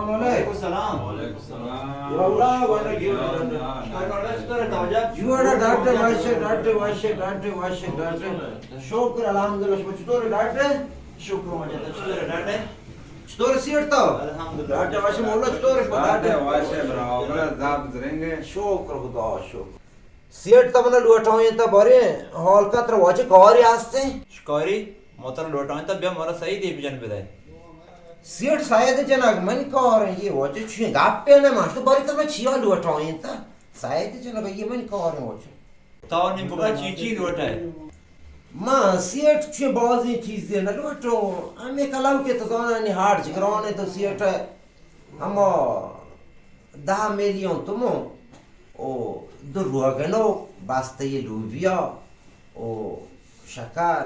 وعلیکم السلام۔ وعلیکم السلام۔ یا اللہ، وعلیکم السلام۔ جوڑ ڈاکٹر، وش ئے ڈاکٹر، وش ئے ڈاکٹر، وش ئے ڈاکٹر۔ شکر الحمدللہ، شما چطور ئے ڈاکٹر؟ شکر مجد، چطور ئے ڈاکٹر؟ چطور ئے سیٹھ تو؟ الحمدللہ۔ ڈاکٹر وش ئے، مولا چطور ئے؟ ڈاکٹر وش ئے، برابر، زب زرنگ ئے۔ شکر خدا، شکر۔ سیٹھ تو منا لوٹائینتا، باریں حال کن، ترا واجہ کارے ہستیں؟ شکاری، ما ترا لوٹائینتا، بیا مارا سید ءَ بجن بدئے۔ سیٹھ سید جنگ منی کار ایں، اے واجہ چوئیں گپے نہ، ما تو باری ترا چیا لوٹائینتا؟ سید جنگ اے منی کار ایں واجہ۔ تو نی بگا چی چی لوٹائے؟ ما سیٹھ چوئیں بازیں چیزے نہ لوٹوں، ہمے کلو کہ تو زاناں نی ہارڈ جگران ایں تو سیٹھ ہما دہ میلیون تومن و دو روگنوک، بستہ لوبیا و شکر،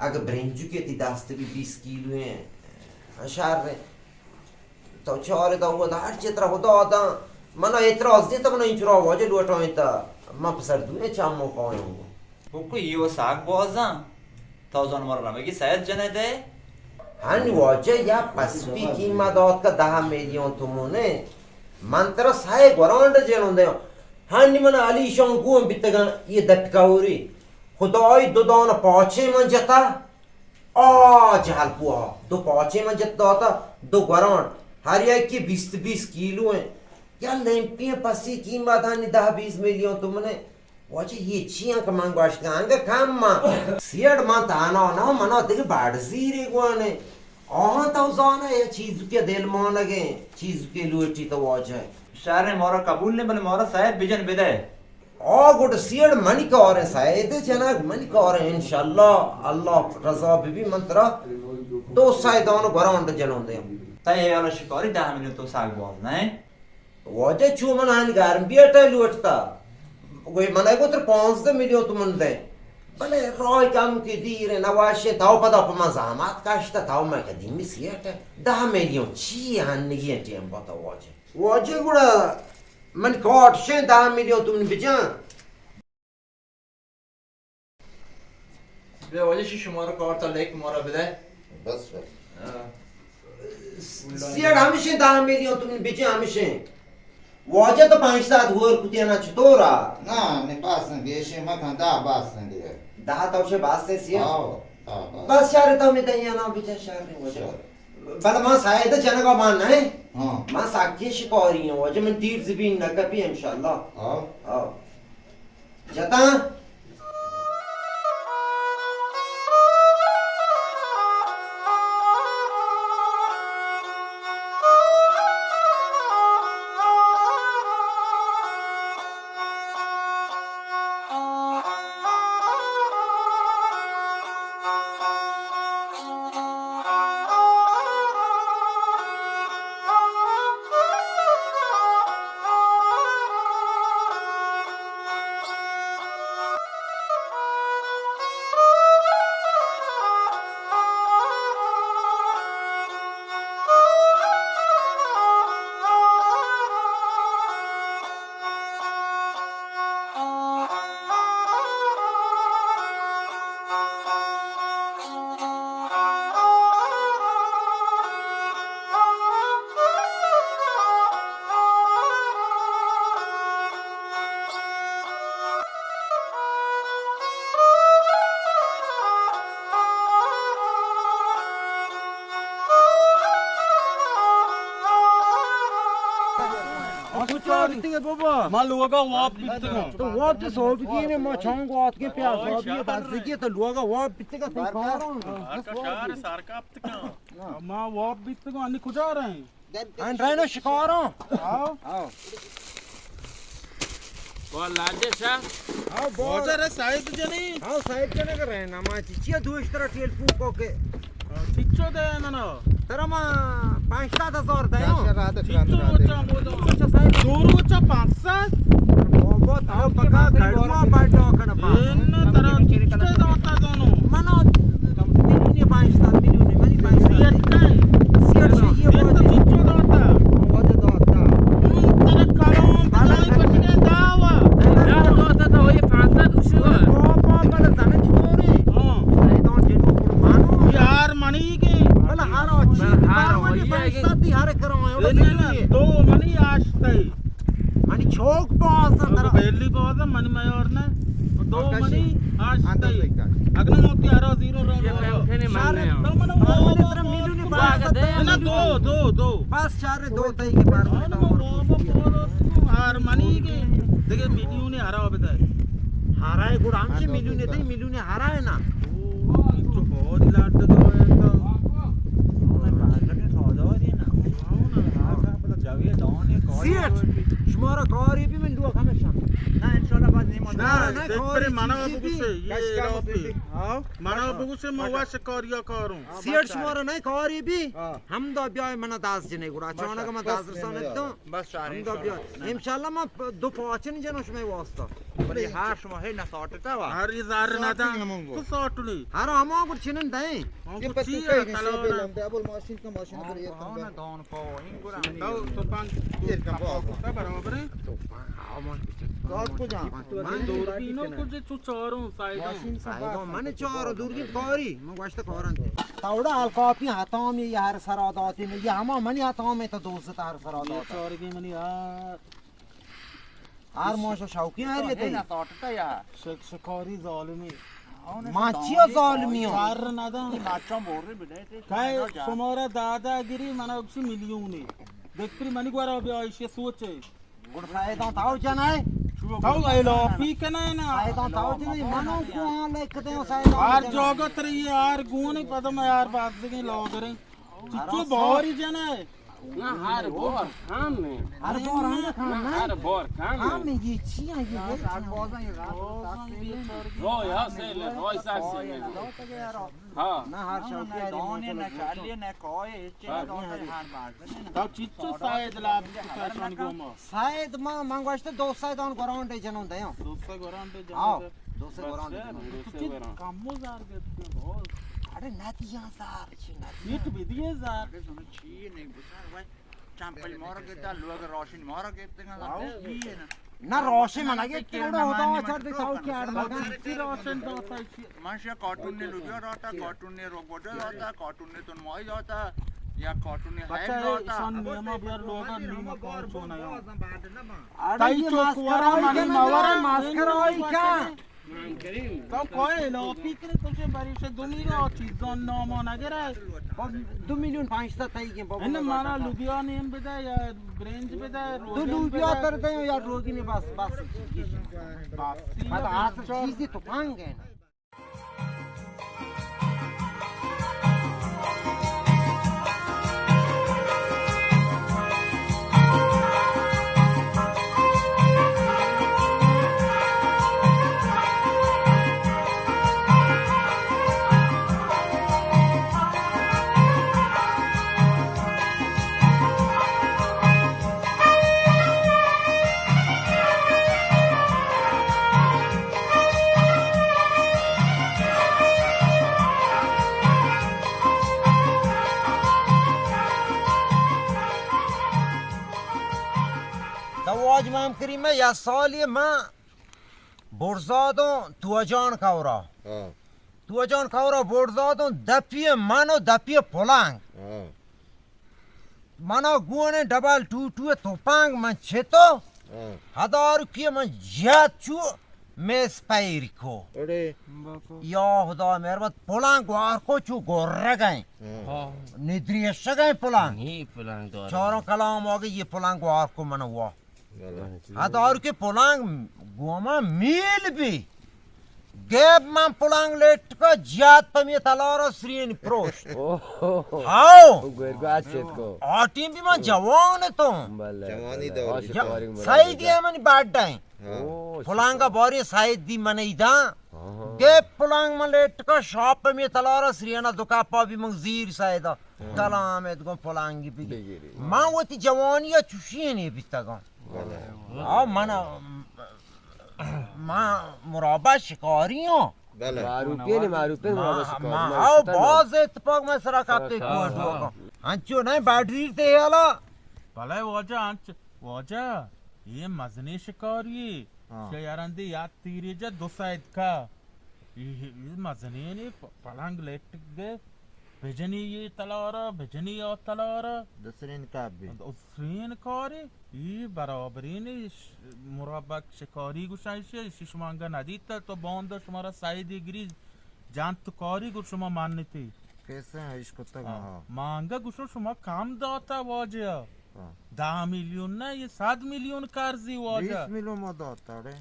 اگہ برنجوکے تئی دست بی بیست کیلوئیں، شر ایں۔ تو چارے تو وت ہر چی ترا خدا داں۔ منا اعتراض نیست، منا اینچو را واجہ لوٹائینتا، من پسر دوئیں چمو کایاں۔ بکو، اے و ساگ بازاں۔ تو زان مارا نمگی سید جنئے دئے؟ ہنی واجہ، یا پسپی قیمت دات کہ دہ میلیون تومنے۔ من ترا سئے گورانڈ جنون دیاں۔ ہنی من علی شان گون بیتگاں، اے دپکوری۔ خدای دو دانہ پاچیں من جتا۔ آ جہل پوہا دو پاچیں من جت داتا، دو گورانڈ۔ ہر یکی بیست بیست کیلو ایں۔ یا لیمپی ایں، پسی قیمت ہنی دہ بیست میلیون تومنے۔ واجہ، اے چی انت کہ من گوشتگ انگہ کم من؟ سیٹھ، من تہنا نہ، منا دگہ بڑزیرے گون ایں۔ آہاں تو زانئے، اے چیزکے دل مانگیں، چیزکے لوٹی تو واجہ۔ شر ایں، مارا قبول نہ ایں، بلے مارا سید بجن بدئے۔ آ گڈ سیٹھ منی کار ایں، سید جنگ منی کار ایں، انشاءاللہ، اللہ رضا ببی من ترا دو سئے دانہ گورانڈ جنون دیاں۔ تئی ہیالا شکاری دہ میلیون تو ساگ باز نہ ایں؟ واجہ، چو من آنی گرم بیٹا لوٹتا۔ گوئی من ءَ گوتر پانزدہ میلیون تومن دئے۔ بلے راہ کم کہ دیر ایں، نہ وش ایں، تو پدا پہ من زحمت کشتا، تو مئے قدیمی سیٹھ ئے۔ دہ میلیون چی ہنگی ایں ٹیم باتا واجہ۔ واجہ گڑا من کارڈ شیں دہ میلیون تومن بجن۔ بیا واجہ، شی شمارا کارڈ تا لکھ مارا بدئے۔ بس شر۔ ہاں۔ سیٹھ، ہمیشیں دہ میلیون تومن بجن، ہمیشیں۔ واجہ تو پنچ سد ہور کتی نا، چطورا؟ نا، نی بس ایں، گیشیں مکن، دہ بس ایں دگہ۔ دہ تو چہ بس ایں سیٹھ؟ آو، دہ بس۔ بس شر، تو ہمے دہی نا بجن، شر نی واجہ۔ شر۔ بلے من سید جنگا من نہ ایں۔ ہاں۔ من سکیں شکاری ایں واجہ، من تیر زبین نہ کپی انشاءاللہ۔ ہاں۔ ہاں۔ جتاں۔ کجا بیتگے بابا؟ ما لوگا واب بیتگاں۔ تو واب تو سوب کی نے، ما چانگ واب کے پیاس واب یہ بس کی تو لوگا واب بیتگا، تئی کار۔ ہاں، کا شہر سار کا بیتگاں۔ ما واب بیتگاں، انی کجا رہے؟ ان رہنا شکاراں۔ ہاں۔ ہاں۔ واجہ را سید جنی؟ ہاں، سید جنی کر رہے نا، ما چی، چیا دوشترا ٹیلیفون کو کے۔ چچو دے ننا؟ ترا ما پنچ سد ہزار دے۔ چچو روچا مودا۔ چچو سید۔ دو روچا پنچ سد؟ بابا، تھا پکا گڑوا پاٹا کنا پاس۔ ان ترا چچو داتا دونو۔ منا میلیونی پنچ سد، میلیونی، منی پنچ سد۔ سیٹ کن۔ سیٹ شیئے۔ تو چچو داتا؟ واجہ داتا۔ ترا کلام بجائی کشنے داوا۔ داتا تو یہ پانچ سد شو۔ بابا، بابا، بابا، زنگ چطوری؟ ہاں۔ سیدان جنو قربانو۔ یار منی کے۔ بلا ہر آچی۔ ہر آچی۔ پنچ سد ہر کرائے۔ اے نہ، نہ، دو منی آشتئی۔ منی چوک باز اندر۔ بیلی باز منی میار نہ۔ دو منی آشتئی۔ اگن موتی ہرا زیرو رو رو۔ شر، تو منو ترا میلیونی باز۔ نہ، دو، دو، دو۔ بس شر دو تئی کے بار۔ ہر منی کے دگہ میلیونی ہرا بدے۔ ہرا ہے گڑا ہمشی میلیونی تئی، میلیونی ہرا ہے نا۔ او، تو بہت لاٹ دو ہے تو۔ سیٹ، شمارا کاری بی من دو کمشان۔ نہ، انشاءاللہ بعد نیمون۔ نہ، نہ، کاری منا بگوشے، یہ لاپی۔ ہاں؟ منا بگوشے، ما وش کاریا کاروں۔ سیٹ، شمارا نہ کاری بی؟ ہاں۔ ہمدا بیائے منا دست جنے گڑا۔ چانگا من دست رسانت تو۔ بس شاہ، ہمدا انشاءاللہ۔ بیا۔ انشاءاللہ ما پ-، دو پاچن جنوں شمئے واسطہ۔ بلے ہر شما ہے نہ ساٹتا وا۔ ہر یہ زار نہ دا۔ تو ساٹنی۔ ہر ہما گڑ چنن دیں۔ ہاں، یہ گڑ پتو چی کہیں ہے، کلو شبیل نہ۔ ہم دے، ابول ماشین کا ماشین پر یہ ہاں، کم نہ دے۔ دان پاو، این گڑا۔ تو، تو پانچ، یہ کم پاو۔ تو برابر ہے؟ تو پانچ، ہاں، من کچھ کار کو جا۔ من دوربینوں کچھ تو چاروں سائیڈوں۔ ماشین کا سائیڈوں، من چاروں دوربین کاری، من گوشت کارن۔ تاوڑا حال کاپی ہتام یہ ہر سرا داتی میں، یہ ہما منی ہتام ہے تو دوست ہر سرا داتا۔ یہ چارگی منی یار۔ ہر ماشا شوقی ہر یہ تئی۔ نہ تاٹتا یا۔ شک-، شکاری ظالمی۔ ما چیا ظالمی ہوں؟ سر ندن۔ ماچاں بوری بدے تے۔ کئے شمارا دادا گری منا اکسی میلیونی۔ دکتری منی گورا بیا ایشی سوچے۔ گڑ سیدان تاو جنائے؟ تاو ایلوپی کنائے نا۔ سیدان تاو جنائے، منو کو ہاں لکھ دے سیدان۔ ہر جاگہ تری ہر گونے پدم یار بازگیں لوگریں۔ چچو باری جنائے۔ نہ، ہر بار کم ہے۔ ہر بار ہم کم نہ، ہے۔ ہر بار کم ہے۔ ہم یہ چی ہے، یہ ہر بازاں یہ رات رو یا سے لے، روی سر سے لے۔ ہاں۔ نہ، ہر شوقی ہے، دانے نہ چالیے، نہ کوئی، چی نہ دانے، ہر بار۔ تو چچو سید لاب کشان گوما۔ سید ما، من گوشت دو سید آن گراؤنڈ جنون دیاں۔ دو سید گراؤنڈ جنون۔ آؤ، دو سید گراؤنڈ جنون۔ تو چی کمو زار گپت؟ اڑے نہ دیاں زار، چی نہ دیاں۔ سیٹ بدیے زار۔ چی نہیں بسار بھائی، چمپل مارا گپتا، لوگ راشن مارا گپتے گا۔ نہ، راشن منا گپتے، اوڑا ہوتا چڑھتے ساو کی آڑ مگا۔ چی راشن داتا چی؟ من شیا کارٹون نے لوبیا داتا، کارٹون نے روگوجا داتا، کارٹون نے تن مائی داتا، یا کارٹون نے ہیب داتا۔ ایشان نیما بیار لوگا نیما کار چون آیا۔ تئی چوک ورا منی مورا ماسکر آئی کن۔ تو کوئی لوپی کرے، تو چے بریش دنی را چیزان ناما نگرے۔ دو میلیون پانچ سد تئی گیں بابا۔ ان مارا لوبیا نیم بدے یا برنج بدے، دو لوبیا تر دے یا روگی نے بس، بس۔ بس۔ آس چیزی تو پانگ ہے نا۔ تو واج مام کریمہ یا سالی من برزادوں توجان کورا۔ ہاں۔ توجان کورا برزادوں دپی من و دپی پلانگ۔ ہاں۔ منا گونے ڈبل ٹو ٹو توپانگ من چتو۔ ہاں۔ ہدار کی من جیات چو میس پیر کو۔ اڑے۔ یا خدا مہربان پلانگ وار کو چو گرگیں۔ ہاں۔ ندریشگیں پلانگ۔ نی پلانگ دار۔ چاروں کلام آگے یہ پلانگ وار کو من وا۔ ہدار کہ پلانگ گوما میل بی۔ گیب من پلانگ لیٹ کا جیات پمی تلارا سرین پروشت۔ اوہ۔ ہاو۔ گرگا چت کو۔ آ ٹیم بی من جوان تو۔ بلے، جوانی بلے۔ دور۔ آ شکاری مراد سعید دا۔ یہ منی بڈ ہیں۔ ہاں۔ اوہ، پلانگا شکاری۔ باری سعید دی من ایدا۔ ہاں، ہاں۔ گیب پلانگ من لیٹ کا شاپ پمی تلارا سرینا دو کپا بی من زیر سعیدا۔ ہاں۔ کلام ات گو پلانگی بگی۔ بگیری۔ من وتی جوانی چوشی نہیں بیتگاں۔ بلے۔ آ، من، من مرابا شکاری ہوں۔ بلے۔ معروفی نے، معروفی نے، ما، مرابا شکار، ما، ما آؤ، اشتنا۔ باز اتفاق میں سرا کپتے سرا کوٹ کپتا۔ ہوگا۔ انچو نہیں بیٹری تے حالا۔ بلے واجہ، انچ، واجہ، یہ مزنی شکاری۔ ہاں۔ شیرندی یاد تیری جا دو سید کا۔ یہ، یہ مزنی نہیں، پ-، پلنگ لیٹ گئے۔ بجنی یہ تلارا، بجنی آ تلارا۔ دسرین کار بی۔ دسرین کاری، ای برابرین، ش-، مرابک شکاری گوشن ایشی، ایشی شما انگا ندیتا، تو باندا شما را سیدی گری جنت کاری گو شما منتی۔ کیسے ایش کتگ؟ ہاں۔ ہاں۔ مانگا گوشو شما کم داتا واجہ۔ ہاں۔ دہ میلیون نہ، یہ صد میلیون قرضی واجہ۔ بیست میلیون ما داتا رے۔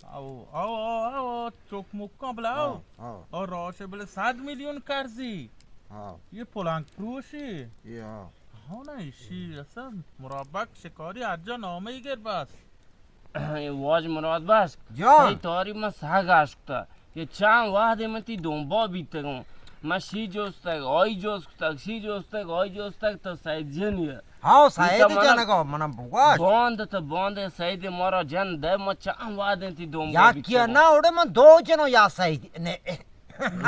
او، او، او، او، چوک مکاں بلا، او۔ ہاں، ہاں۔ او راش بلے صد میلیون قرضی۔ ہاں۔ یہ پلانک پروشی۔ یہ ہاں۔ ہاں نا، ایشی اصلا مرابک شکاری ہر جا نامے گر بس۔ اے واج مراد بخش۔ جان۔ تئی تاری من سہگ اشکتا۔ یہ چند وہدے من تی دنبا بیتگوں۔ من شی جوستگ، آئی جوستگ، شی جوستگ، آئی جوستگ، تو سید جنی۔ ہاں، سید جنگا، من بگوش۔ باند تو باند سید مارا جن دے، من چند وہدے تی دنبا بیتگوں۔ یا کیا نہ، اوڑے من دو جنوں یا سید، نے۔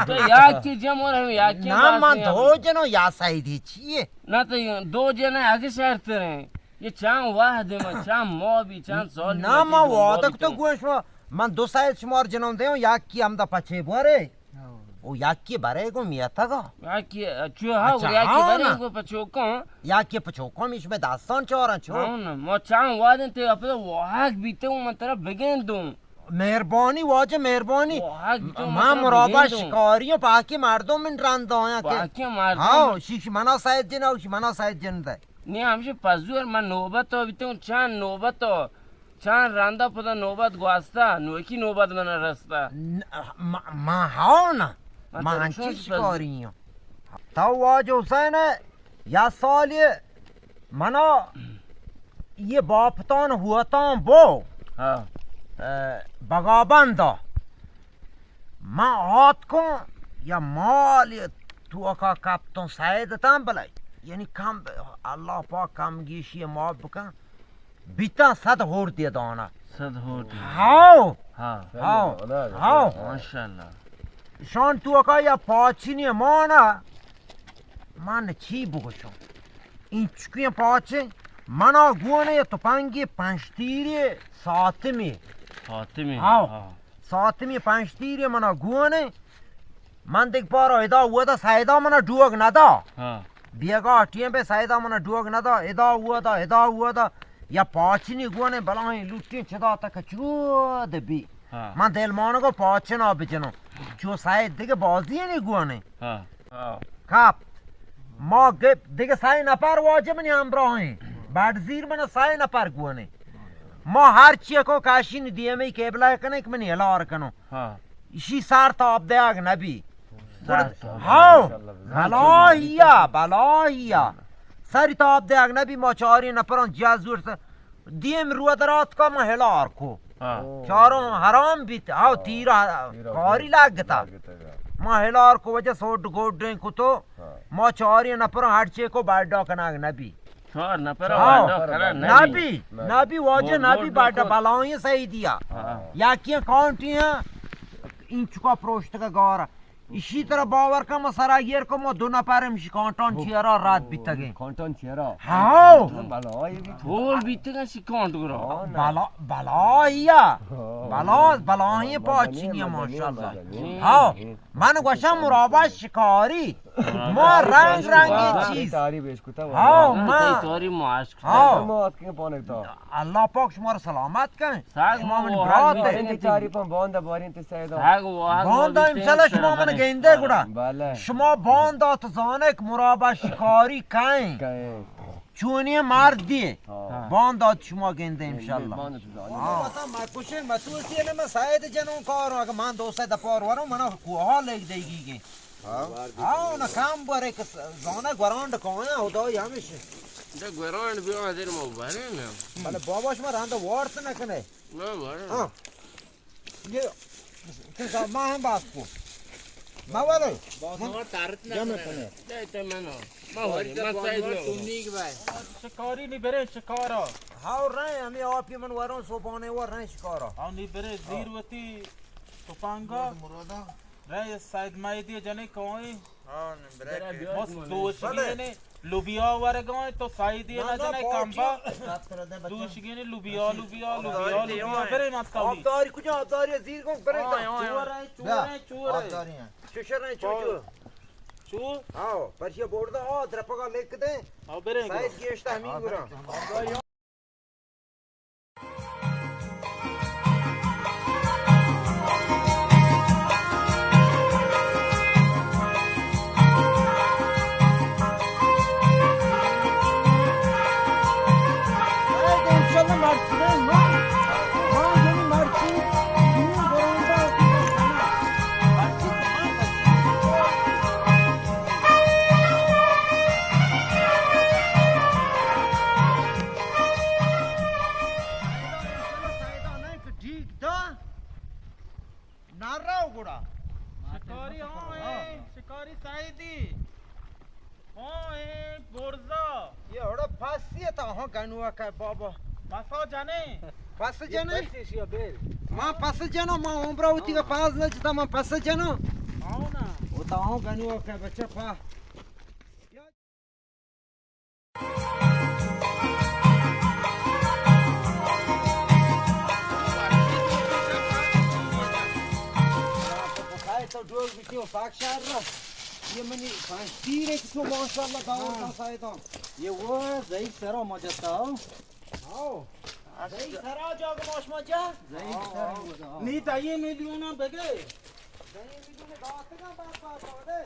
تو یکی جمع ہم یکی نہ، من دو جنوں یا سیدی چیے؟ نہ تو دو جن اگے شرط رہے۔ یہ چند وہد ما، چند ماہ بھی، چند سال نہ، ما وعدہ تو گوش ما، من دو سید شمار جنوں دیوں، یکی ہم دا پچے بورے۔ او یکی برے گو میتگا۔ یکی چو ہا، اچھا، یکی ہاں برے نا۔ گو پچوکاں۔ یکی پچوکاں میش میں دستان چارن چو۔ ہاں نا، ما چند وعدے تے اپنے واہک بیتے ہوں، من ترا بگین دوں۔ مہربانی واجہ، مہربانی۔ واہ، تو ما مطلب مرابا بگندوں۔ شکاری ہوں، باقی مردم من رند آیاں کہ باقی مردم۔ ہاں، شیش منا سید جن، او شی منا سید جن دے۔ نی ہمشی پزور من نوبت تو بیتوں، چند نوبت تو، چند رندا پدا نوبت گواستا، نوکی نوبت من رستا۔ ن-، ما، ما ہاو نا، من ما تو انچی شکاری ہوں۔ تو واجہ حسین ہے، یا سالی منا یہ باپتان ہوتان بو۔ ہاں۔ اے، بگابندا۔ من آتکوں یا مال توکا کپتوں سیدتاں بلے۔ یعنی کم، اللہ پاک کم گیشی معاف بکن۔ بیتاں صد ہور دے دانا۔ صد ہور دے۔ ہاو۔ ہاں۔ ہاو۔ ہاو۔ ماشاءاللہ۔ شان توکا یا پاچینی مانا۔ من چی بگوشوں؟ اینچکیں پاچیں، منا گونے تپنگی پنچ تیری ساتمی۔ ساتمی، ہاں۔ ہاں۔ ساتمی پنچ تیری منا گونے۔ من دگہ پارا ادا اودا سیدا منا ڈوگ ندا۔ ہاں۔ بیگا ٹیم پہ سیدا منا ڈوگ ندا۔ ادا اودا، ادا اودا۔ یا پاچنی گونے بلاہیں لوٹیں چدا تک چود بی۔ ہاں۔ من دل مانگو پاچنا بجنوں۔ چو سید دگہ بازی نی گونے۔ ہاں۔ ہاں۔ کپت۔ ما گپ دگہ سئے نفر واجہ منی ہمراہیں۔ بڈ زیر من سئے نفر گونے۔ ما ہر چی کو کاشین دیمے قبلہ کنے کہ منی ہلار کنو۔ ہاں۔ اشی سر تاب دیگ نبی۔ سر تاب۔ ہاو۔ بلاہیا، بلاہیا۔ سر تاب دیگ نبی، ما چاری نفران جا زورت۔ دیم رو درات کا ما ہلار کو۔ ہاں۔ چاروں حرام بیت، ہاو تیرا تیرا کاری لگتا۔ لگتا۔ ما ہلار کو وجہ سوڈ گوڈیں کتو۔ ہاں۔ ما چاری نفر ہر چی کو بڈا کنگ نبی۔ چار نفر ہاں۔ بڈا کنگ نبی۔ نبی۔ نبی واجہ گوڈ نبی گوڈ بڈا کو۔ بلاہیں سیدیا۔ ہاں۔ یکی کانٹی ہیں، اینچکا پروشتگا گارا۔ اشی طرح باور کن، ما سرا گیر کو، ما دو نفر ہم شکانٹان چیرا رد بیتگیں۔ کانٹان چیرا؟ ہاو۔ بلا، یہ بھی ٹول بیتگا شکانٹ گرا۔ بلا، بلا یا۔ ہاں۔ بلا، بلا یہ پاچینی ماشاءاللہ۔ ہاو۔ من گوشم مرابا شکاری۔ ما رنگ رنگ چیز۔ تعریف اش کتا۔ ہاو، ما۔ تعریف ما اش کتا۔ ہاو۔ ما اتکیں پانک تا۔ اللہ پاک شما را سلامت کن۔ ساگ شما من واہگ برات بیتیں۔ باریں تے چاری پان باندا باریں تے سیدا۔ ساگ واہگ باندا بیتیں انشاءاللہ شما من گیندے گڑا۔ بلے۔ شما باندا تو زانے کہ مرابا شکاری کئیں۔ کئیں۔ چونی مردی۔ ہاں۔ باندا شما گیندے انشاءاللہ۔ باندا تو زانے۔ ہاں۔ پتا ما کشن متوسی نے، ما سید جنوں کاروں، اگہ من دو سید پار وروں، منا کوہا لیگ دیگی گے۔ ہاں۔ ہاں، نہ کام بارے کہ زانہ گورانڈ کایا، خدای ہمیش۔ دے گورانڈ بیا، حاضر ما بارے نا۔ بلے بابا شما راندا وارت نہ کنے۔ نہ بارے۔ ہاں۔ یہ، کسا ما ہم بات کو۔ ما والے۔ بابا شما تارت نہ جمع کنے۔ کنے۔ دے تے منا۔ ما والے، ما سائز نہ۔ تو نیک بھائی۔ شکاری نی برے شکارا۔ ہاں، رہے ہمیں آپ ہی من وروں سوبانے ور رہے شکارا۔ ہاں، نی برے زیر وتی تپانگا۔ مرادا۔ رے سید مایدی جنے کوئی۔ ہاں، برے۔ بس دوشگی نے لوبیا ورگا تو سیدی نہ جنے کمبا۔ دوشگی نے لوبیا، لوبیا، لوبیا، لوبیا۔ برے مات کاوی۔ آبداری کجا؟ آبداری زیر کو برے۔ چور ہے، چور ہے، چور ہے۔ آبداری ہیں۔ چوشر ہیں، چوشر۔ چو؟ آو، پرچی برزا، آ، درپگا لکھ دے۔ آو، بریں سائز گرو۔ گیشتا ہمیں گرا۔ ٹھیک دا۔ نہ رو گڑا۔ شکاری ہاں اے، شکاری سائیدی۔ ہاں اے، برزا۔ یہ ہڑا پسی ہے تا ہاں گنوا کا بابا۔ پسا جنے۔ پس جنے؟ پسی شیا بیل۔ ما پس جنو، ما عمرہ ہوتی کا پاس نہ جتا، ما پس جنو۔ آؤ نا۔ وہ تا ہاں گنوا کا بچہ پا۔ تو ڈول بیتی و پاک شہر را۔ یہ منی پنج تیر ہے کہ تو ماشاءاللہ داور کا سایدان۔ یہ وہ زئی سرا مجتا ہو۔ ہاں۔ زئی سرا جاگ ماش مجا۔ زئی سرا مجا۔ نی تا یہ میلیون بگے۔ زئی میلیون داتگا بار بار دے۔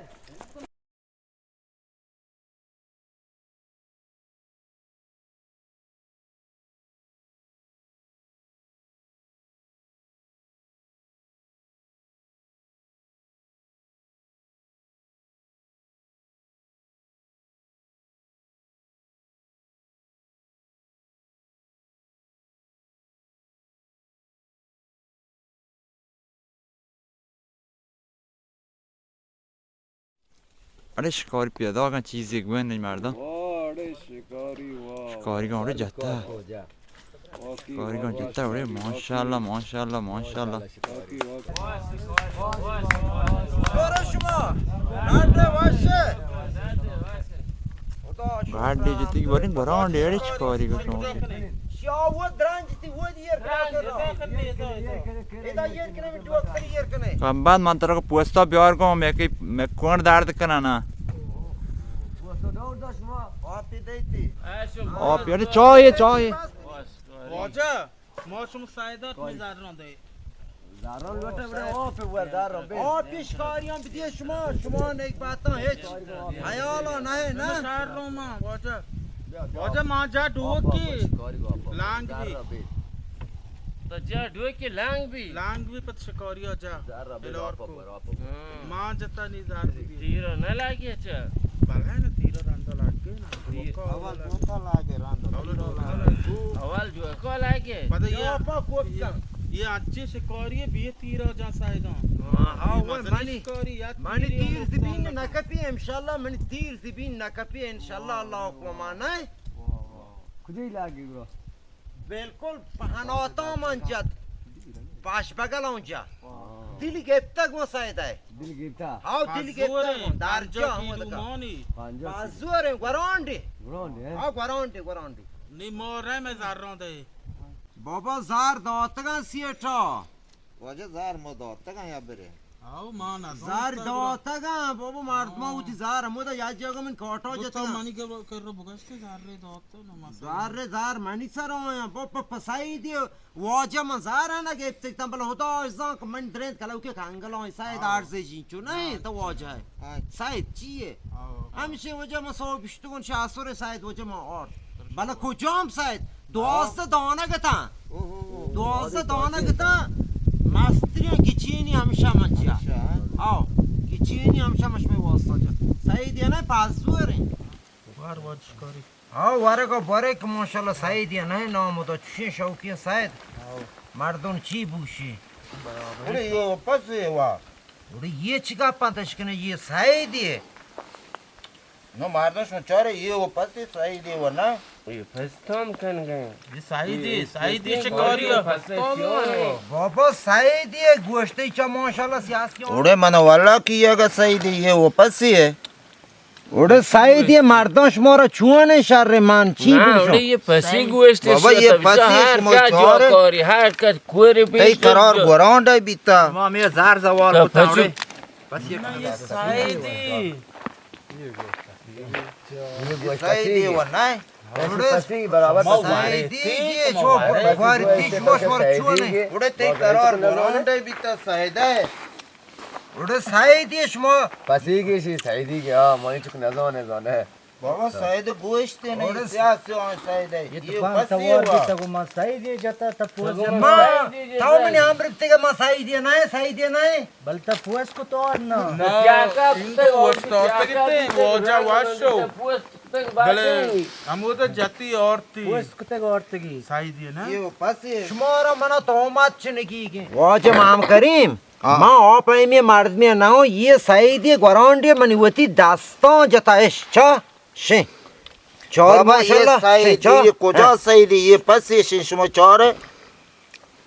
اڑے شکاری پیداک اَنت، چیزے گوئن نہیں مردم۔ واہ، اڑے شکاری، واہ۔ شکاری گاں اڑے جتا۔ واقعی شکاری گاں واہ، جتا اڑے، واہ، ماشاءاللہ، ماشاءاللہ، ماشاءاللہ۔ واقعی، واقعی۔ برو شما، گاڈے وش۔ گاڈے جتی بڑے گران ڈیڑے شکاری کو شما۔ شاو درنج تی ودی ایر کنے۔ ادا ایر کنے، من ڈوک تری ایر کنے۔ کم بعد من ترا کو پوستا بیار کو، میں کی، میں کون درد کنا نا۔ پوستا دور داشما۔ آپ دیتی۔ آپ یعنی چائے، چائے۔ واجہ، ما شما سایدات می زران دے۔ زران لوٹے بڑے، آپ ور زران بے۔ آپ پیشکاریاں بدیے شما، شما نیک باتاں ہچ خیالا نہیں نا۔ شہر رو ما، واجہ۔ واجہ ما جا ڈوکی لانگ بی۔ تو جا ڈوکی لانگ بی۔ لانگ بی پت شکاریا جا۔ بلور کو۔ ہاں۔ ما جتا نی زار بی۔ تیرا نہ لاگی اچھا۔ بلے نا تیرا رندا لاگے نا۔ تیر۔ اول دوتا لاگے رندا۔ اول دوتا لاگے۔ اول جو کو لاگے۔ پتہ یہ، یہ اچھی شکاری ہے، بی تیرا جا سایدان۔ ہاں، ہاں، یہ وہ مزنی منی، شکاری یا منی تیرے تیر زبین نہ کپی، انشاءاللہ منی تیر زبین نہ کپی، انشاءاللہ، اللہ حکم مانا ہے۔ کجی لاگی گرو؟ بالکل پہناتا من جت۔ پاش بگل اونجا۔ دل گپتا گو سایدا ہے۔ دل گپتا۔ ہاو، دل گپتا گو۔ دار جا ہمود کا۔ پنجاہ کیلو مانی۔ پنجاہ کیلو۔ بازور ہیں، گورانڈے۔ گورانڈے، ہیں؟ ہاو، گورانڈے، گورانڈے۔ نی مورے میں زران دے۔ بابا زار داتگاں سیٹا۔ واجہ زار ما داتگاں یا برے۔ آو، ما نہ زار داتگاں، بابا مردماں وتی زار ہمودا یا جگہ من کاٹا جتگاں۔ منی کر، کر بگشتے زار رے داتو نہ مسئلہ۔ زار رے زار منی سر آیا، بابا پسائی دی واجہ من زار نہ گپتگ تاں، بلے خدا عزاں کہ من درینت کلو کے کنگل آں، سید عرض جی چو نہیں تو واجہ ہے۔ سید چی ہے؟ ہمشے وجہ من سو بیشتگون شاسور سید وجہ من آرت۔ بلے کجام سید؟ دوازدہ دانگ اتاں۔ اوہو۔ دوازدہ دانگ اتاں۔ مستریں گچینی ہمشہ من چیا۔ ہمشہ، ہاں۔ آو، گچینی ہمشہ مش میں واسطہ جا۔ سید یہ نہ پازور ہیں۔ بار واجہ شکاری۔ آو، ورگا برے کہ ماشاءاللہ سید یہ نہ نام ہوتا، چشیں شوقین سید۔ آو۔ مردم چی بوشی؟ اڑے یہ پس ہے وا۔ اڑے یہ چی گپاں تشکنے، یہ سید ہے۔ نو مردم شما چارے یہ و پسی سعیدی و نا؟ یہ پستام کن گئے۔ یہ سعیدی، یہ سعیدی پستام شکاری ہے۔ پستام ہے۔ بابا سعیدی ہے، گوشتے چا ماشاءاللہ سیاس کیا۔ اوڑے من واللہ کی یہ گا سعیدی یہ و پسی ہے۔ اوڑے سعیدی ہے، مردم شما را چون ہے شر مان چی نا، بوشو؟ اوڑے یہ پسی گوشتے بابا، یہ پسی ہر شما کا چارے۔ جو کاری، ہر کا کوری بیش تئی قرار جو۔ گورانڈ ہے بیتا۔ ما میں زار زوال تو ہوتا پسو۔ اوڑے۔ پسی یہ سعیدی۔ یہ گوشت سعید دیوان نہ؟ پسی برابر ما سعید دیگی، شما گواری تی شما شور چونے؟ اڑے تی قرار گرانڈے بیتا سعید ہے. اڑے سعید شما پسی کی شی سعیدی کی، ہاں، منی چک نزانے زانے. بابا سعید گوشت نہیں، سیاسی آن سعید ہے. یہ تو پان پسی توار ہوا. بیتا کو ما سعید یہ جتا تپوس ما، تو منی امر تیگا ما سعید یہ نہ، سعید یہ نہ. بل تپوس کو تو اور نہ. نہ، انگو وشتاتگ تے واجہ وشو. بلے ہمودا جتی آرتی. پوست کتگ آرتگی. سعید یہ نہ. یہ پسی. شمارا منا تومت چنگی گے. واجہ مام کریم. ہاں. ما آپ ایمی مردمی نہ ہوں، یہ سعید یہ گورانڈی منی وتی دستان جتا اش چا. شیں. چار بابا، یہ ماشاءاللہ، سعید، شیں، چار. یہ کجا ہاں. سعید، یہ پسی شیں شما چار.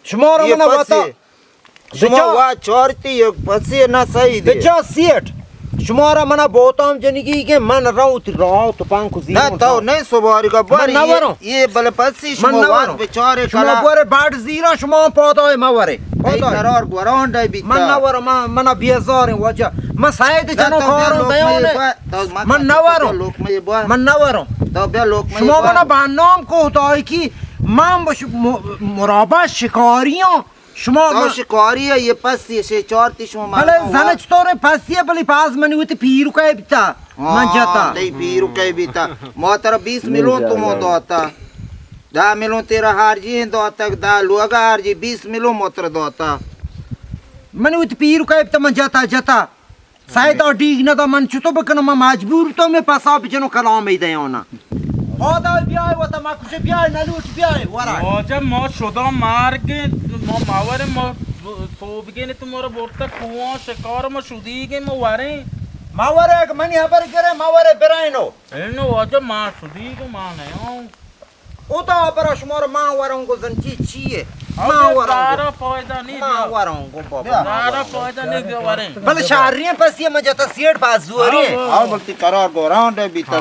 شمارا یہ منا پسی. وتا. شما بچا. وا چارتی، یہ پسی نہ سعید. بچا سیٹ. شمارا منا بہتام جنگی کہ من رو تی راہ تو پان کو زیروں. نہ، تو نہیں سواری کا بار. من نہ وروں. یہ بل پسی من شما نہ وات وروں. بچارے شما کلا. بارے باٹ زیرا شما پادائے ما ورے. پادائے. قرار گورانڈے بیتا. من نہ وروں، من، منا بیزار واجہ. من سعید جنو کاروں دیونے. من نہ وروں. لوک میں با. من نہ وروں. تو بیا لوک میں شما با. منا بنام کو دای کی من بش م-، مرابا شکاریاں. شما تو ما شکاری ہے، یہ پسی شے چارتی شما بلے مردم زن وا. چطور پسی ہے، بلے پاس منی وتی پیرو کا بیتا. من ہاں، جتا. تئی پیرو کا بیتا. ما ترا بیس میلیون تو مو داتا. دہ میلیون تیرا ہارجی ہیں داتا، دہ لوگا ہارجی، بیس میلیون ما ترا داتا. منی وتی پیرو کا بیتا، من جتا، جتا. سعید آ ڈیگ نہ دا، من چطور بکنم؟ من مجبور تو میں پسا بجنو کلام ای دیانا. پادا بیائے وتا ما کچھ بیائے، نہ لوٹ بیائے ورا. واجہ ما شدا مارگیں، ما ماورے ما صوبگیں تو مارا برتا کوان شکار ما شدیگیں ما وریں. ما ورے اگہ منی خبر گرے ما ورے برائنو. اینو واجہ ما شدیگیں ما نیاؤں. او تو برا شمار ما وروں گو زن چی چیے؟ ما وروں گو. دارا فائدہ نہیں ما دیا. وروں گو بابا. دارا فائدہ نہیں دیا وریں. بلے شہری پسی من جتا سیٹ باز زوری. آؤ، بلتی قرار گوران دے بیتا.